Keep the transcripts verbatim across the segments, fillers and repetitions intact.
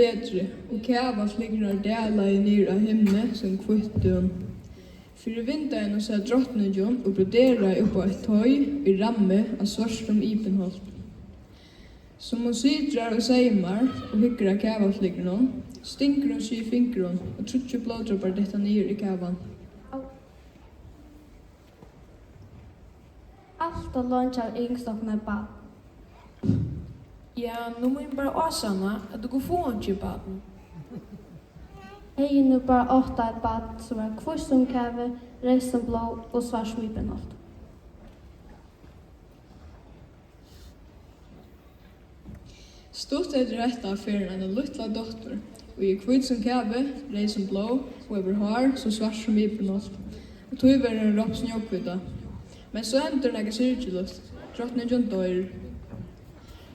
Vetri, og kavaflykrurnar dalaðu niður á himni sum hvítt dún. Fyri vindeygunum sat drotningin og broderaði upp á eitt toy í rammu av svørtum ibenholt. Sum hon sitrar og seymar og hyggur at kavaflykrunum, stingur hon seg í fingurin og tríggir blóðdropar detta niður í kavan. Alt ov leingi hava ynskt okkum eitt barn. Ja, nú má eg bara ásanna, at okur fáa einki barn. Hevði nú bara átt eitt barn, sum var hvítt sum kavi, reytt sum blóð og svart sum ibenholt. Stutt eftir hetta fær hon eina lítla dóttur, ið er hvít sum kavi, reyð sum blóð og hevur hár so svart sum ibenholt, og tí verður hon rópt Snjóhvíta. Men so hendir nakað syrgiligt. Drotningin doyr.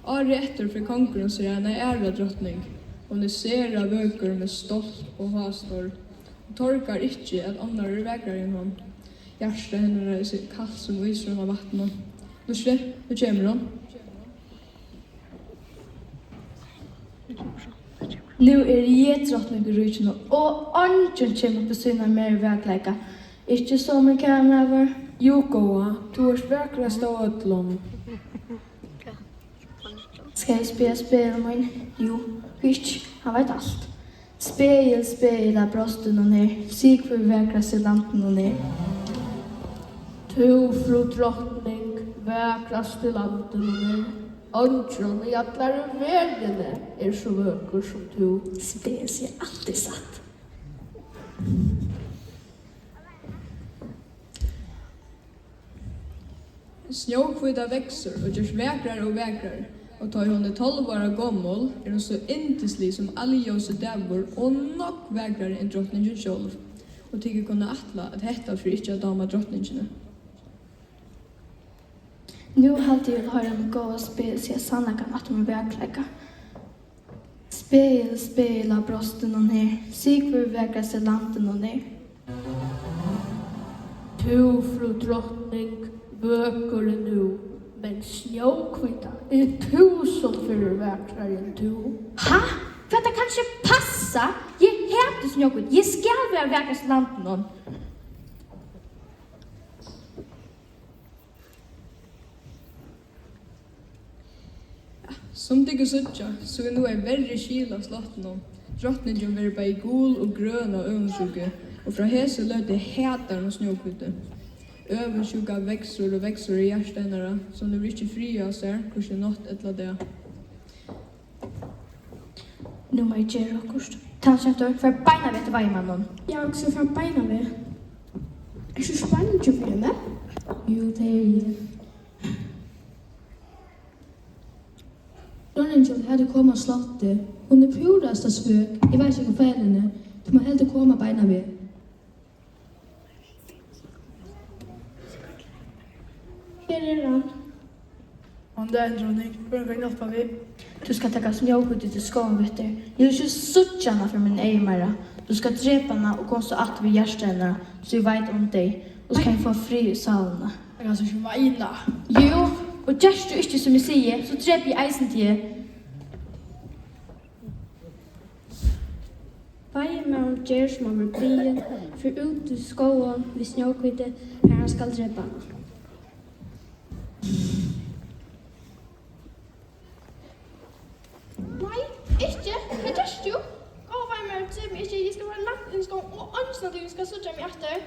Árið eftir fær kongurin sær eina aðra drotning. Hon er sera vøkur, men stolt og hástór, og torgar ikki, at annar er vakrari enn hon. Hjarta hennara er so kalt sum ísur á vatninum. Lurtið, nú kemur hon. Nú eri eg drotning í ríkinum, og eingin kemur upp at sýna mær vakleika. Ikki so, mín kæri maður? Jú, góða, tú ert vakrast av øllum. Skal eg spyrja spegilin mín? Jú, hygg, hann veit alt. Spegil, spegil á brjóstinum her, sig, hvør er vakrast í landinum her? Tú, frú drotning, vakrast í landinum er. Eingin í allari verðini er so vøkur sum tú. Spegil sigur altíð satt. Snjóhvíta veksur og gerst vakrari og vakrari, og tá ið hon er tólv ára gomul, er hon so yndislig sum alljósur dagur og nógv vakrari enn drotningin sjálv, og tykur kunna ætla, at hetta fer ikki at dáma drotningini. Nú haldi eg, eg vil hoyra mín góða spegil siga sannleikan aftur um vakleika. Spegil, spegil á brjóstinum her, sig, hvør er vakrast í landinum er. Tú, frú drotning, vøkur er nú, men Snjóhvíta er túsund ferðir vakrari enn tú. Ha? Hvat, tað kann ikki passa! Eg hati Snjóhvítu, eg skal vera vakrast í landinum. Sum tykur síggja, so er nú eitt verri skil á slottinum. Drotningin verður bæði gul og grøn av øvundsjúku, og frá hesi løtu hatar hon Snjóhvítu. Øvundsjúka veksur og veksur í hjarta hennara, sum hevur ikki frið á sær, hvørki nátt ella dag. Nú má eg gera okkurt. Tannskjúttur, far beinanvegin eftir veiðimanninum. Ja, og so far beinanvegin. Ert tú ikki bangin fyri henni? Jú, tað eri eg. Drotningin, lat hana koma á slottið. Hon er púrasta svøk. Eg veit ikki, hvat feilar henni. Tú mást heldur koma beinanvegin. Her er hann. Góðan dagin, drotning. Hvørjum kann eg hjálpa við? Tú skalt taka Snjóhvítu út í skógin við tær. Eg vil ikki síggja hana fyri míni eygu meira. Tú skalt drepa hana og koma so aftur við hjarta hennara, so eg veit um tey, og so kann eg fáa frið í sálina. Tað kanst tú ikki meina. Jú, og gert tú ikki, sum eg sigi, so drepi eg eisini teg. Veiðimaðurin ger, sum hann verður biðin, fer út í skógin við Snjóhvítu, har hann skal drepa hana. Nei, ikki! Hvat gert tú? Góði veiðimaður, drep meg ikki, eg skal fara langt inn í skógin, og eingin av tykkum skal síggja meg aftur.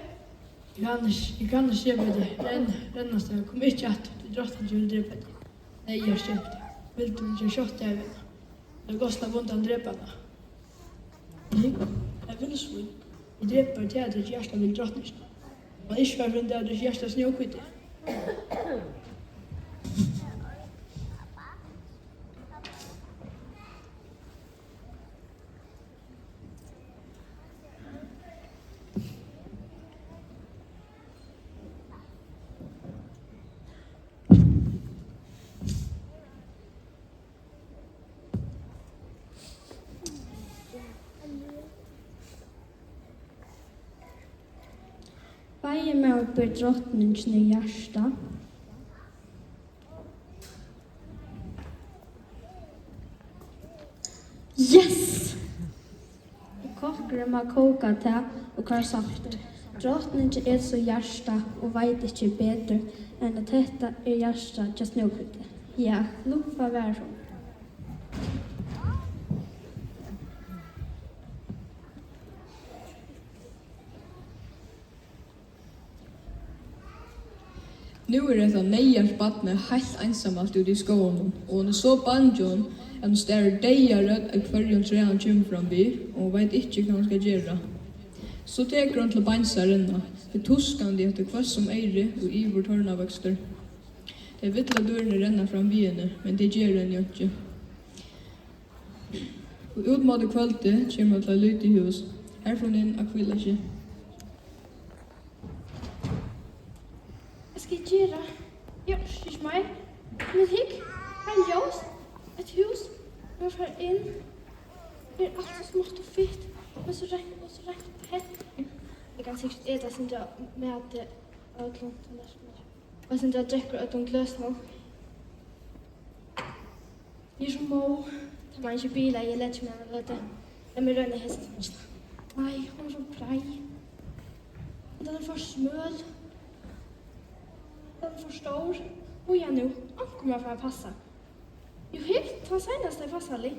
Eg kann ikki, eg kann ikki drepa teg. Renn, renn avstað, kom ikki aftur, tí drotningin vil drepa teg. Nei, eg har skemmt teg. Vildi tú ikki skjótt teg við hana? Tað er gott, slepp undan at drepa hana. Nei, tað er vilsvín. Eg drepi bara teg, at tað er hjarta vil drotningina. Man ikki fara frá, at tað er hjarta Snjóhvítu. Veiðimaður ber drotningini hjarta. Yes! Kokkurin má kóka tað og koyra salt. Drotningin etur so hjartað og veit ikki betur enn at hetta er hjartað hjá Snjóhvítu. Ja, lumpað var hon. Nú er hetta neyðars barnið heilt einsamalt úti í skóginum, og hon er so bangin, at hon starir deyðarødd at hvørjum træ hon kemur fram við, og hon veit ikki, hvat hon skal gera. So tekur hon til beins at renna, tí tuskandi eftir hvøssum eyri og yvir tornavøkstur. Tey villu dýrini renna fram við henni, men tey gera henni einki. Og út móti kvøldi kemur hon til eitt lítið hús. Har fer hon inn at hvíla seg. Hvat skal eg gera? Eg orki ikki meir. Men hygg, har er ljós. Eitt hús. Nú fari eg inn. Her er alt so smátt og fitt, men so reint og so reint og pent. Eg kann sikkurt eta eitt sindur av mati av øllum tallerkunum. Og eitt sindur av drykki úr øllum gløsunum. Eg eri so móð. Tað má ikki bila, eg leggi meg eina løtu. Lat meg royna hesa songina. Nei, hon er so breið. Men hon er for smøl. Hon er for stór. Bíða nú, onkur má fara at passa. Jú, hygg, tann seinasta er passalig.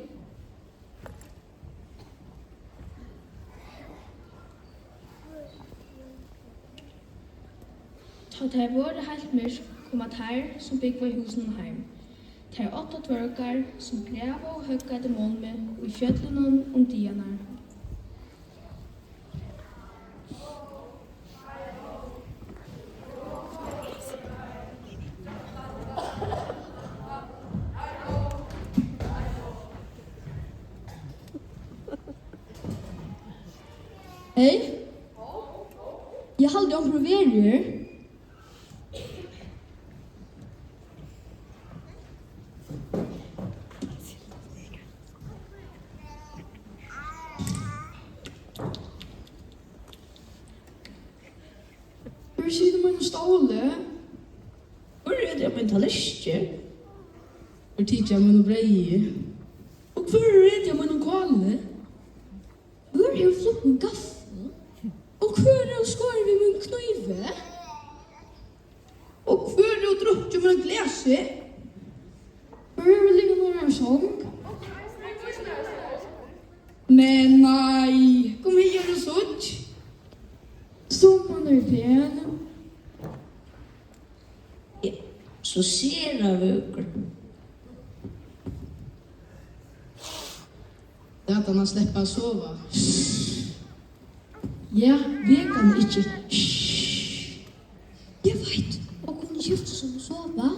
Tá tað er vorðið heilt myrkt, koma teir, sum búgva í húsunum, heim. Teir átta dvørgar, sum grava og høgga eftir málmi í fjøllunum um dagarnar. Hey, eg haldi, onkur hevur verið her. Hvør situr á mínum stóli? Hvør er á mínum tallerki? Hvør tekur av mínum breyði? Og hvør er á mínum káli? Hvør hevur flutt mín gaffil? Og hvør hevur skorið við mín knívi? Og hvør hevur drukkið mín glasi? Hvør hevur ligið í mín song? Men nei, kom higar og síggj. Sum hon er pen. Ja, so sera vøkur. Lat hana sleppa at sova. Ja, vek hana ikki. Eg veit, okkum skifta sum at sova.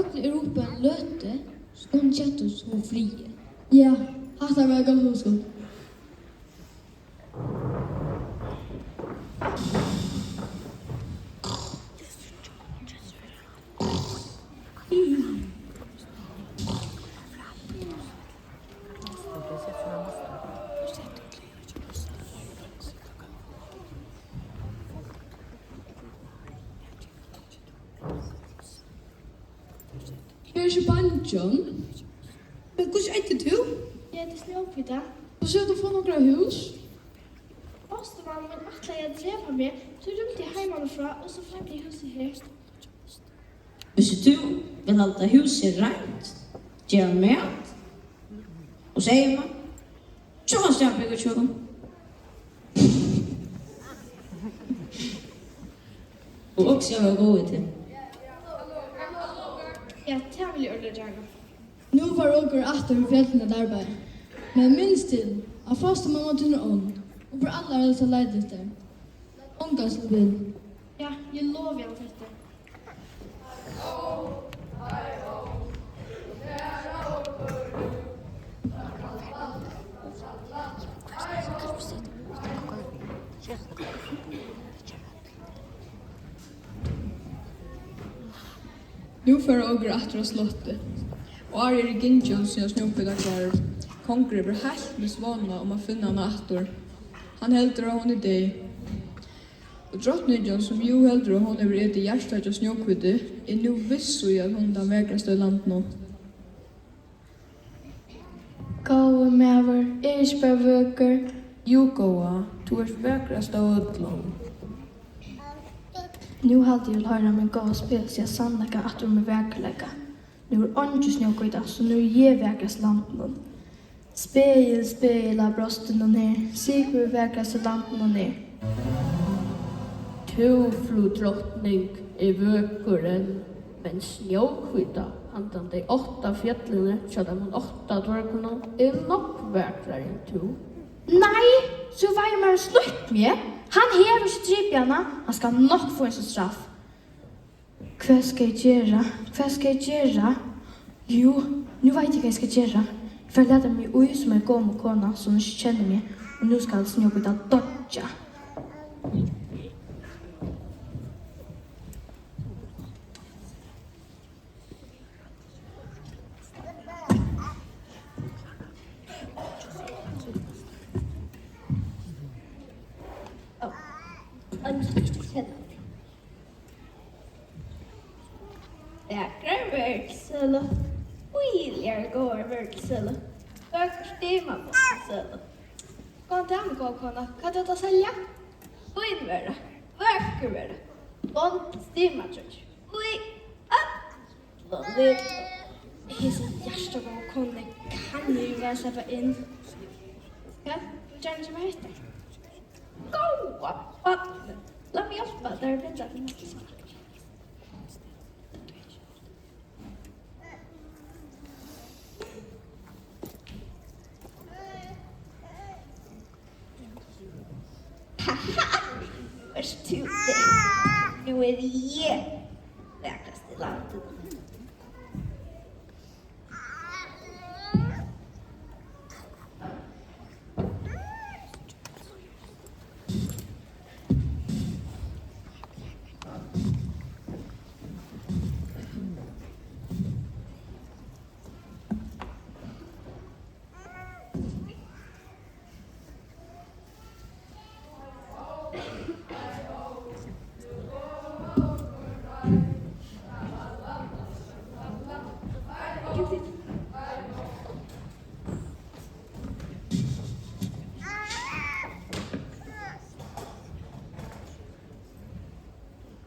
Øll eru uppi eina løtu, so kunnu genta seg í friði. Ja, hatta var eitt gott hugskot. Eg eri ikki bangin. Men hvussu eitur tú? Eg eiti Snjóhvíta. Hvussu hevur tú funnið okkara hús? Fosturmamma mín ætlaði at drepa meg, so rýmdi eg heimanífrá, og so fann eg húsið her. Viss tú vilt halda húsið reint, gera mat og seyma, so kanst tú búgva hjá okkum. Og okur hava góð til. Ja, tað vil eg ordiliga gjarna. Nú fara okur aftur í fjøllini at arbeiða. Men minst til, at fosturmamma tín er ónd, og fer allarhelst at leita eftir tær. Ongan til vil. Ja, eg lovi hann hetta. Nú fara okur aftur á slottið. Ár eru gingin, síðan Snjóhvíta hvarv. Kongur hevur heilt mist vónina um at finna hana aftur. Hann heldur, at hon er deyð. Og drotningin, sum jú heldur, at hon hevur etið hjartað hjá Snjóhvítu, er nú viss í, at hon er tann vakrasta í landinum. Góði maður, eg Ikki bara vøkur. Jú, góða, tú ert vakrast av øllum. Nú haldi eg, vil hoyra mín góða spegil siga sannleika aftur um mín vakurleika. Nú er eingin Snjóhvíta, so nú eri eg vakrast í landinum. Spegil, spegil á brjóstinum her, sig hvør er vakrast í landinum er. Tú, frú drotning, er vøkur enn, men Snjóhvíta handan tey átta fjøllini hjá teimum átta dvørgunum er nógv vakrari enn tú. Nei, so var eg mær og slepp meg. Hann hevur ikki dripið hana, hann skal nokk fáa ein sín straff. Hvat skal eg gera? Hvat skal eg gera? Jú, nú veit eg, hvat eg skal gera. Eg fari at lata meg í sum ein gomul kona, sum ikki kennir meg, og nú skal Snjóhvíta doyggja. Ó, ein Vakrar vørur til sølu, íðiliga góðar vørur til sølu, vøkur stimabond til sølu. Góðan dag, mín góða kona, hvat hevur tú at selja? Fín vøra, vøkur vøra, bond, stimatroyggju, í øllum litum. Hesi hjartagóðu konuni kann eg jú væl sleppa inn. Ja, tú kennir sum hetta. Góða barnið, lat meg hjálpa tær at blinda til næstu song. Haha, nú ert tú deyð. Nú eri eg vakrast í landinum.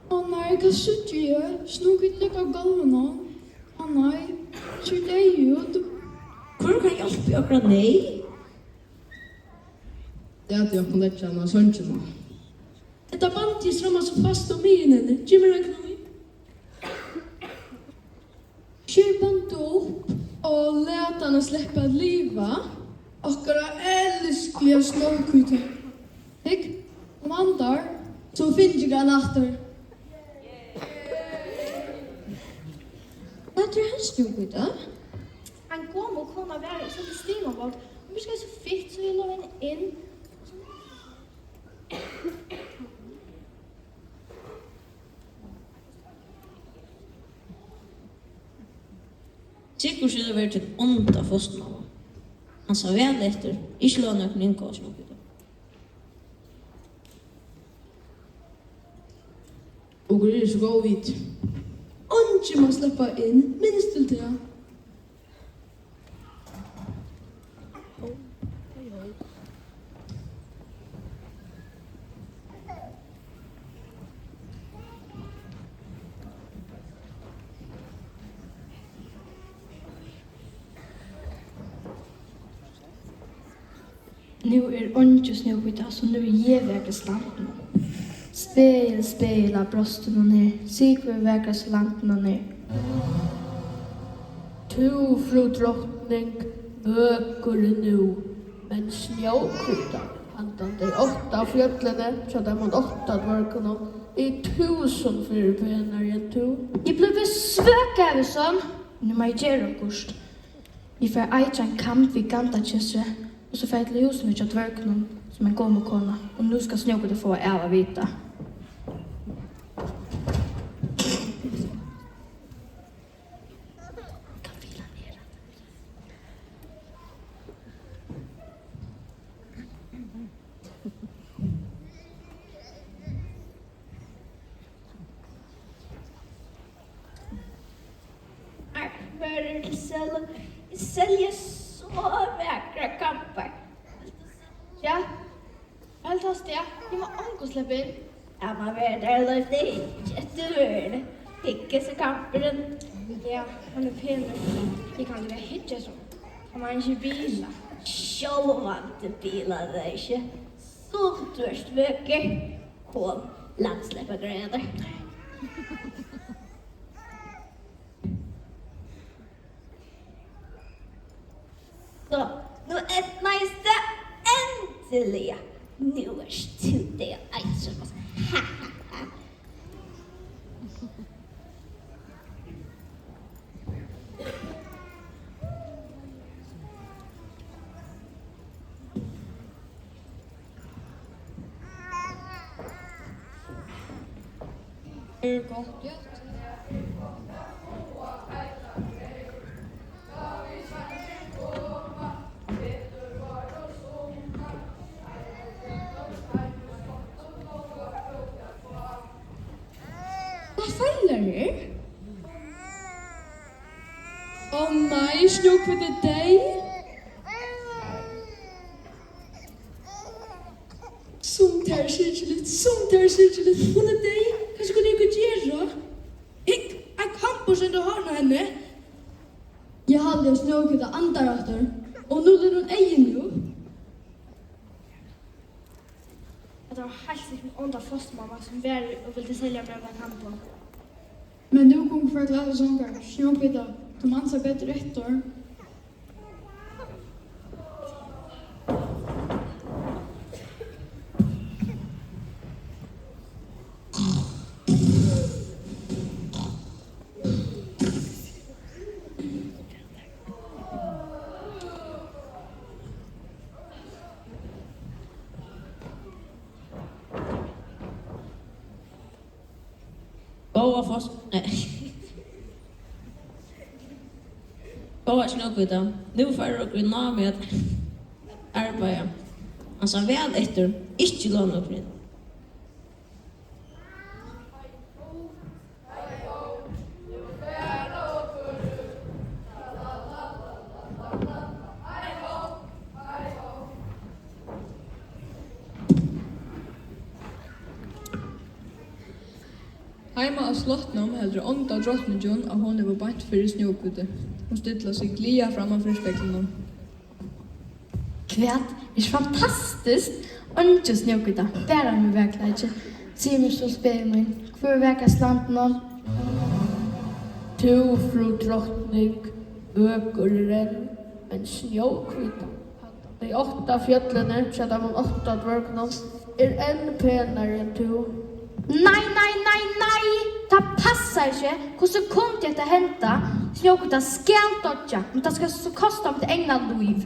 Ó nei, hvat síggi eg? Snjóhvíta liggur á gólvinum. Ó nei, sær deyð út. Hvør kann hjálpa í okkara neyð? Latið okkum leggja hana á songina. Hetta bandið er strammað so fast um miðjuna. Gev mær ein knív. Sker bandið upp og lat hana sleppa at liva. Okkara elskliga Snjóhvíta. Hygg, hon andar, so fingu vit hana aftur. Hvat er hent, Snjóhvíta? Ein gomul kona var og seldi stimabond. Hon virkaði so fitt, so eg lovaði henni inn. Sikkurt hevur verið tín ónda fosturmamma. Ansa væl eftir, ikki lova nøkrum inn, góða Snjóhvíta. Okur eru so góð vit. Eingin má sleppa inn, minst til tað. Nú er eingin Snjóhvíta, so nú eri eg vakrast í landinum. Spegil, spegil á brjóstinum her, sig hvør er vakrast í landinum er. Tú, frú drotning, vøkur er nú, men Snjóhvíta, handan tey átta fjøllini, hjá teimum átta dvørgunum, er túsund ferðir penari enn tú. Eg blívi svøk av hesum. Nú má eg gera okkurt. Eg fari at eitra ein kamb við gandakynstri, og so fari eg til húsini hjá dvørgunum sum ein gomul kona, og nú skal Snjóhvíta fáa av at vita. Vørur til sølu. Vit selja so vakrar kambar. Eg má ongantíð sleppa inn. Ja, man verður der loyvt at hyggja eftir vøruni. Hygg, hesi kampurin. Ja, hann er penur. Eg kann líka hyggja eftir honum. Hann má ikki bila. Sjálvandi bilar tað ikki. Sum tú ert vøkur. Kom, lat okkum sleppa at greiða tær. So, nú eydnaðist tað endiliga. Nú ert tú deyður, Eitrus. Er gott, ja. Hvat feilar her? Ó nei, Snjóhvíta er deyð. Sum tað er syrgiligt, sum tað er syrgiligt. Hon er deyð. Hvat skulu okur gera? Hygg, ein kampur stendur í horni á henni. Eg haldi, at Snjóhvíta andar aftur, og nú lukkar hon eyguni upp. Hetta var heilt sikkurt mín ónda fosturmamma, sum var og vildi selja mær handa kampin. Men nú gongur farvæl, songur. Snjóhvíta, tú manst betur eftir. Góða fos-, nei. Góða Snjóhvíta, nú fara okur í námið at arbeiða. Ansa væl eftir, ikki lóna okur inn. Heima á slottinum heldur ónda drotningin, at hon hevur beint fyri Snjóhvítu. Hon stillar seg glaða framman fyri speglinum. Hvat er fantastiskt! Eingin Snjóhvíta, bara mín vakurleiki. Sig mær so, spegil mín, hvør er vakrast í landinum? Tú, frú drotning, vøkur er enn, men Snjóhvíta, handan tey átta fjøllini hjá teimum átta dvørgunum, er enn penari enn tú. Nei, nei, nei, nei! Tað passar ikki! Hvussu kundi hetta henda? Snjóhvíta skal doyggja, men tað skal so kosta mítt egna lív.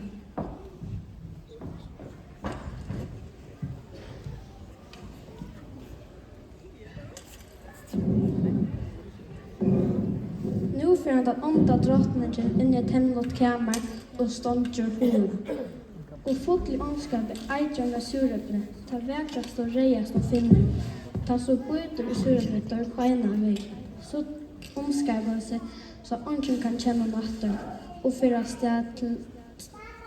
Nú fer handan ónda drotningin inn í eitt hemmiligt kamar og stongir hurðina. Og full í óndskapi eitrar hon eitt súrepli, tað vakrasta og reyðasta hon finnur. Tann, sum bítur í súreplið, doyr beinanvegin. So umskapar hon seg, so eingin kann kenna hana aftur, og fer avstað til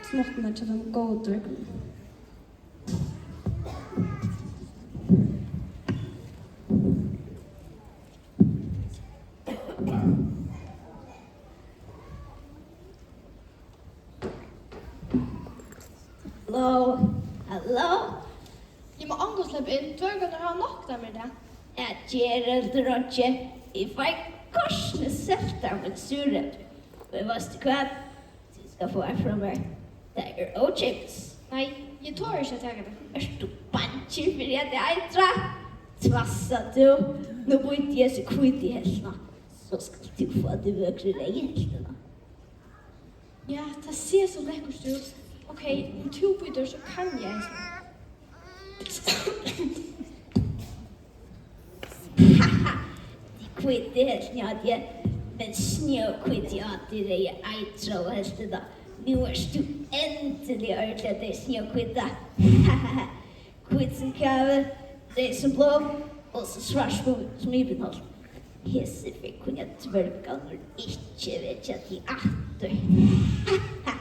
smáttuna hjá teimum góðu dvørgunum. Halló, halló. Eg má ongantíð sleppa inn, dvørgarnir hava noktað mær tað. Ja, ger heldur einki. Eg fái kortini selt tær mítt súrepli. Men veitst tú hvat? Tú skalt fáa eitt frá mær. Tað er ókeypis. Nei, eg tori ikki at taka tað. Ert tú bangin fyri, at tað er eitrað? Tvassa tú. Nú bíti eg hesa hvítu helvtina, so skalt tú fáa ta vøkru reyðu helvtina. Ja, tað sær so lekkurt út. Ókey, um tú bítur, so kann eg eisini. Haha, tað er hvíta helvtin hjá tær, men Snjóhvíta át ta reyðu eitraðu helvtina. Nú ert tú endiliga ordiliga deyð, Snjóhvíta. Haha, hvít sum kavi, reyð sum blóð, og so svørt sum, sum íbenholt. Hesa ferð kunnu dvørgarnir ikki vekja teg aftur. Haha.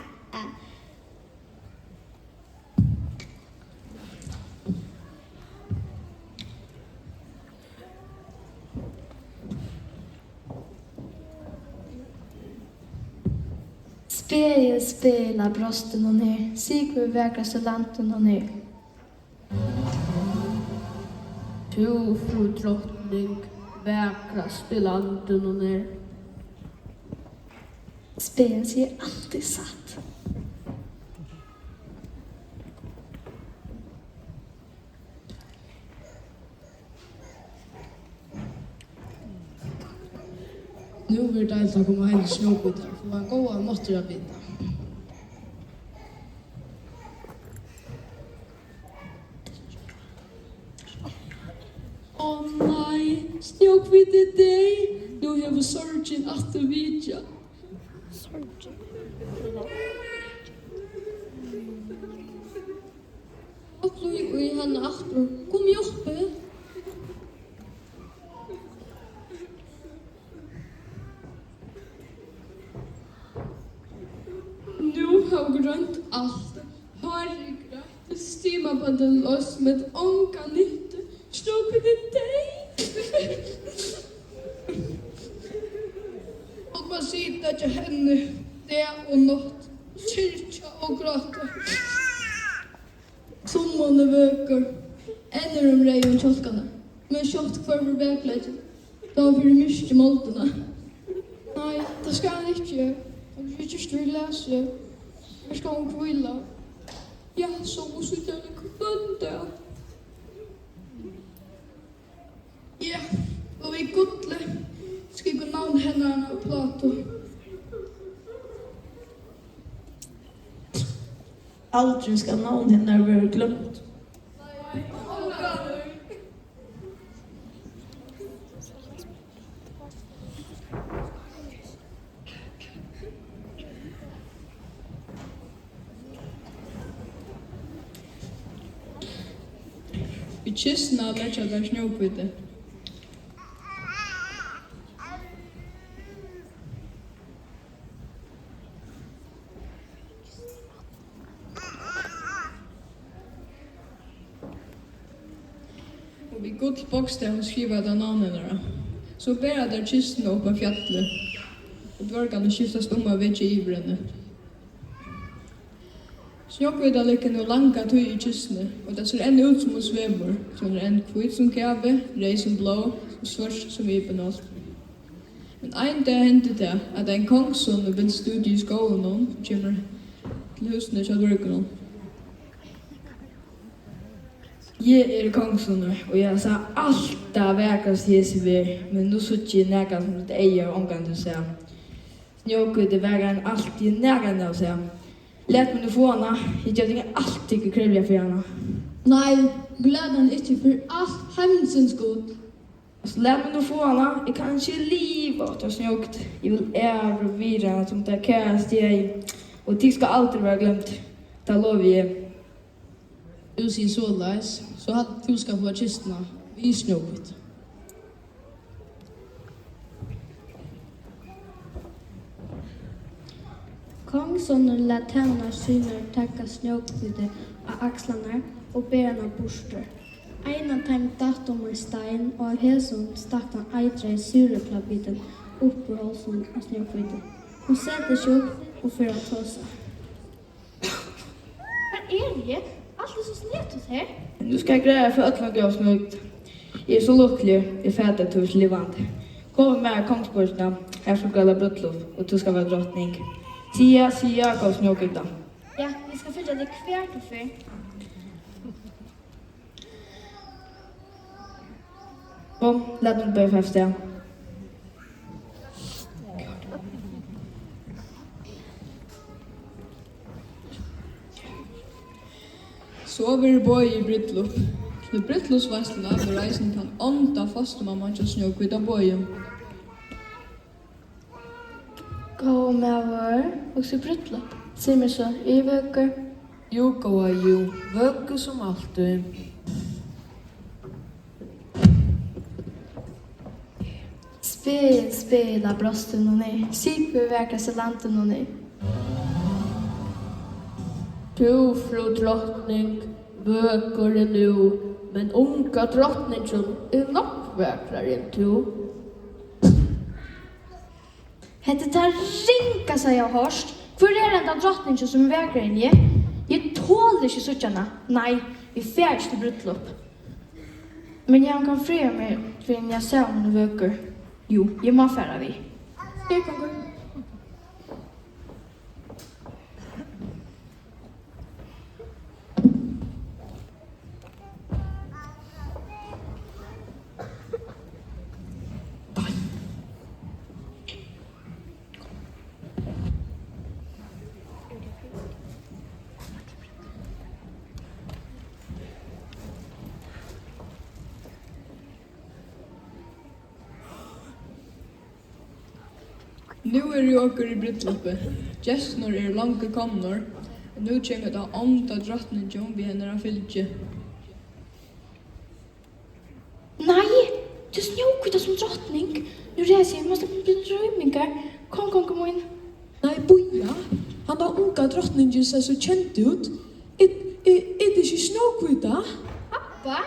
Spegil, spegil á brjóstinum her, sig, hvør vakrastur landinum er. Tú, frú drotning, vakrast í landinum er. Spegilin sigur altíð satt. Nú verður deiligt at koma heim til Snjóhvítu, fáa ein góðan nátturðabita. Ó nei, Snjóhvíta er deyð. Nú hevur sorgin aftur vitjað. Sorgin. Hop í, í hana aftur. Kom í, uppi. Nú hava okur roynt alt. Hárið greitt, stimabandið loyst, men onga nyttu. Snjóhvíta er deyð. Okur mugu sita hjá henni dag og nátt, syrgja og gráta. Sum hon er vøkur. Enn er hon reyð um kjálkarnar. Men skjótt hvørvur vakurleikin, tá hon fer í myrku moldina. Nei, tað skal hon ikki. Hon er ikki stríð lesi. Her skal hon hvíla. Ja, so mugu sita hvønn dag. Ja, og við gulli skriva navn hennara á plátu. Aldrin skal navn hennara verða gloymt. Í kistuna leggja teir Snjóhvítu. Og við gullbókstavum skriva teir navn hennara. So bera teir kistuna upp á fjallið, og dvørgarnir skiftast um at vekja yvir henni. Snjóhvíta liggur nú langa tíð í kistuni, og tað sær enn út, sum hon svevur, tí hon er enn hvít sum kavi, reyð sum blóð og svørt sum ibenholt. Men ein dag hendir tað, at ein kongssonur vinstur úti í skóginum kemur til húsini hjá dvørgunum. Eg eri kongssonur, og eg havi sæð alt tað vakrasta í hesi verð, men nú síggi eg nakað, sum mítt eyga hevur ongantíð sæð. Snjóhvíta er vakrari enn alt, eg nakrantíð havi sæð. Lat meg nú fáa hana, eg gevi tykkum alt, tykkum krevja fyri hana. Nei, lat hana ikki fyri alt heimsins gull. So lat meg nú fáa hana, eg kann ikki liva uttan Snjóhvítu. Eg vil æra og virða hana sum tað kærasta eg eigi, og tit skulu aldri verða gloymd, tað lovi eg. Tú sigur soleiðis, so haldi eg, tú skalt fáa kistuna við Snjóhvítu. Kongssonur læt tænarar sínar taka Snjóhvítu á akslarnar og bera hana burtur. Ein av teimum datt um ein stein, og av hesum stakk tann eitraði súreplabitin upp úr hálsinum á Snjóhvítu. Hon setir seg upp og fer at tosa. Hvar eri eg? Alt er so snøtut her. Nú skal eg greiða fyri øllum, góða Snjóhvíta. Eg eri so lukkuligur, eg fati, at tú ert livandi. Kom við mær á kongsborgina, her skal gala brúdleyp, og tú skal vera drotning. Sig ja, sig ja, góða Snjóhvíta. Ja, eg skal fylgja tær, hvar tú fer. Kom, lat okkum bara fara avstað. So verður boðið í brúdleyp. Til brúdleypsveitsluna verður eisini tann ónda fosturmamman hjá Snjóhvítu boðin. Góði maður, hugsa um brúdleyp. Sig mær so, eri eg vøkur? Jú, góða, jú, vøkur sum altíð. Spegil, spegil á brjóstinum er, sig, hvør vakrastur í landinum er. Tú, frú drotning, vøkur er nú, men unga drotningin er nógv vakrari enn tú. Hetta er tað ringasta, eg havi hoyrt. Hvør er henda drotningin, sum er vakrari enn eg? Eg toli ikki at síggja hana. Nei, eg fari ikki til brúdleyp. Men eg kann freista meg, fyrr enn eg sá, um hon er vøkur. Jú, eg má fara við. Her, kongur. Nú eru okur í brúdleypi. Gestirnir eru longu komnir, og nú kemur tann ónda drotningin við hennara fylgi. Nei, tú ert Snjóhvíta sum drotning. Nú ræðist eg, eg má sleppa at bíða rýmingar. Kom, kongur mín. Nei, bíða. Handan unga drotningin sær so kend út. Er, er, er tað ikki Snjóhvíta? Abba?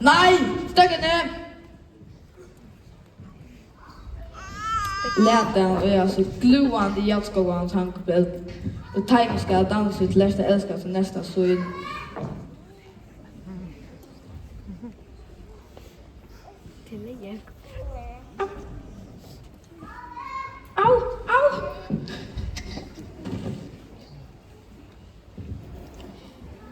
Nei, støkk henni! Lat hann í sítt glúandi jarðskógvans hangbreld, og teimum skal dansa til lært at elska sín næsta sín. Au, au!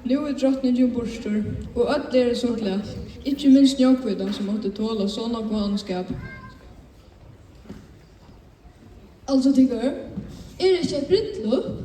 Nú er drotningin burtur, og øll eru so glað, ikki minst Snjóhvíta, sum mátti tola so nógvan óndskap. Altso, tykur, er ikki eitt brúdleyp?